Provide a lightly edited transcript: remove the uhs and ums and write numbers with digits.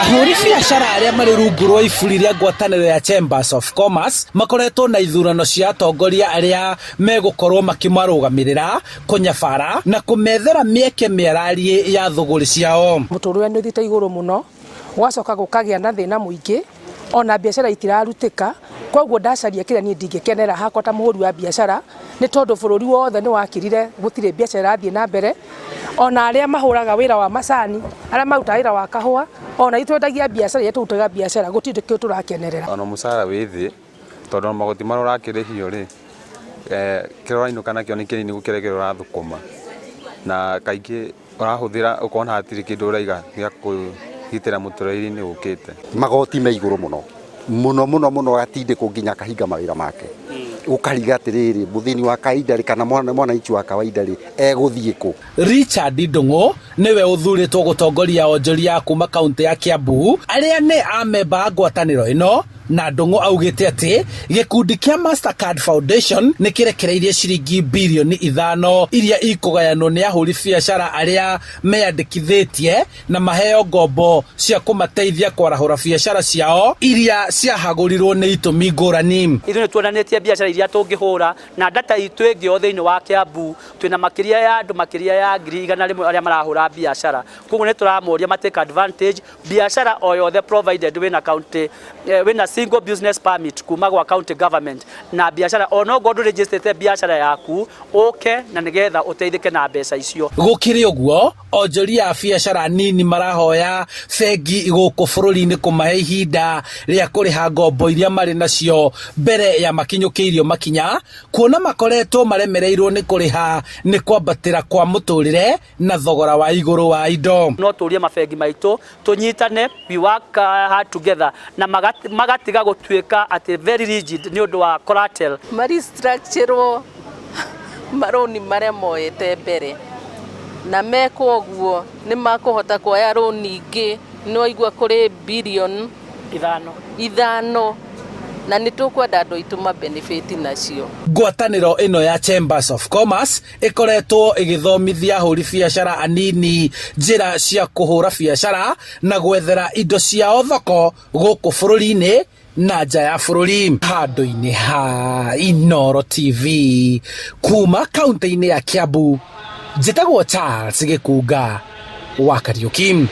Ahũri biacara arĩa marĩ rungu rwa iburi rĩa ngwatanĩro ya Chambers of Commerce makoretwo na ithurano cia atongoria arĩa megũkorwo makĩmarũgamĩrĩra, kũnyabara na kũmethera mĩeke mĩarariĩ ya thũgũrĩ ciao. Mũtũrĩre nĩ ũthiĩte igũrũ mũno, gũgacoka gũkagĩa na thĩna mũingĩ, ona biacara itirarutĩka, koguo ndacaria kĩrĩa niĩ ndingĩkenera hakwa ta mũhũri wa biacara, nĩ tondũ bũrũri wothe nĩ wakirire gũtirĩ biacara ĩrathiĩ na mbere, ona arĩa mahũraga wĩra wa macani, arĩa marutaga wĩra wa kahũa, ona ithuĩ twendagia biacara iria tũrutaga biacara gũtirĩ kĩndũ tũrakenerera. Ona mũcara wĩ thĩ, tondũ ona magoti marĩa ũrakĩrĩhio rĩ, kĩrĩa ũrainũka nakĩo nĩ kĩnini gũkĩra kĩrĩa ũrathũkũma. Na kaingĩ ũrahũthĩra ũkona hatirĩ kĩndũ ũraiga gĩa kũgitĩra mũtũrĩre-inĩ ũkĩte. Magoti me igũrũ mũno mũno mũno mũno, agatindĩkwo nginya akahinga mawĩra make, ũkariga atĩrĩrĩ, mũthĩni wa kawaida rĩ, kana mwananchi wa kawaida rĩ, egũthiĩ kũ? Richard Ndung'u nĩwe ũthurĩtwo gũtongoria onjoria a kuma kaunti ya Kiambu arĩa nĩ amemba a ngwatanĩro ĩno, na Ndung'u augĩte atĩ gĩkundi kĩa Mastercard Foundation nĩ kĩrekereirie ciringi birioni 5 iria ikũgayanwo nĩ ahũri biacara arĩa meyandĩkithĩtie na maheo ngombo cia kũmateithia kwarahũra biacara ciao iria ciahagũrirwo nĩ itũmi ngũrani. Ithuĩ nĩ tuonanĩtie biacara iria tũngĩhũra na data itũ ĩngĩ o thĩinĩ wa Kiambu, twĩna makĩria ya andũ makĩria ya 100,000 arĩa marahũra biacara. Koguo nĩ tũramoria ma take advantage biacara o yothe, provided wĩna county wĩna single business permit kuma gwa county government, na biacara onokorwo ndũrĩnjĩstĩte biacara yaku, ũke na nĩgetha ũteithĩke na mbeca icio. Gũkĩrĩ ũguo, onjoria a biacara nini marahoya bengi gũkũ bũrũri-inĩ kũmahe ihinda rĩa kũrĩha ngombo iria marĩ nacio mbere ya makinyũkĩirio makinya, kuona makoretwo maremereirwo nĩ kũrĩha nĩ kwambatĩra kwa mũtũrĩre na thogora wa igũrũ wa indo. No tũrie mabengi maitũ tũnyitane, we work hard together, na magatiga gũtuĩka atĩ very rigid nĩ ũndũ wa collateral. Maristructurwo marũni marĩa moete mbere, na mekwo ũguo nĩ makũhota kuoya rũni ingĩ. Nĩ waigua kũrĩ birioni 5. 5, na nĩ tũkwenda andũ aitũ ma benefit nacio. Ngwatanĩro ĩno ya Chambers of Commerce ĩkoretwo ĩgĩthomithia ahũri biacara anini njĩra cia kũhũra biacara na gwethera indo ciao thoko gũkũ bũrũri-inĩ na nja ya bũrũri. Handũ-inĩ ha Inooro TV kuma kaunti-inĩ ya Kiambu, njĩtagwo Charles Gĩkunga wa Kariũki.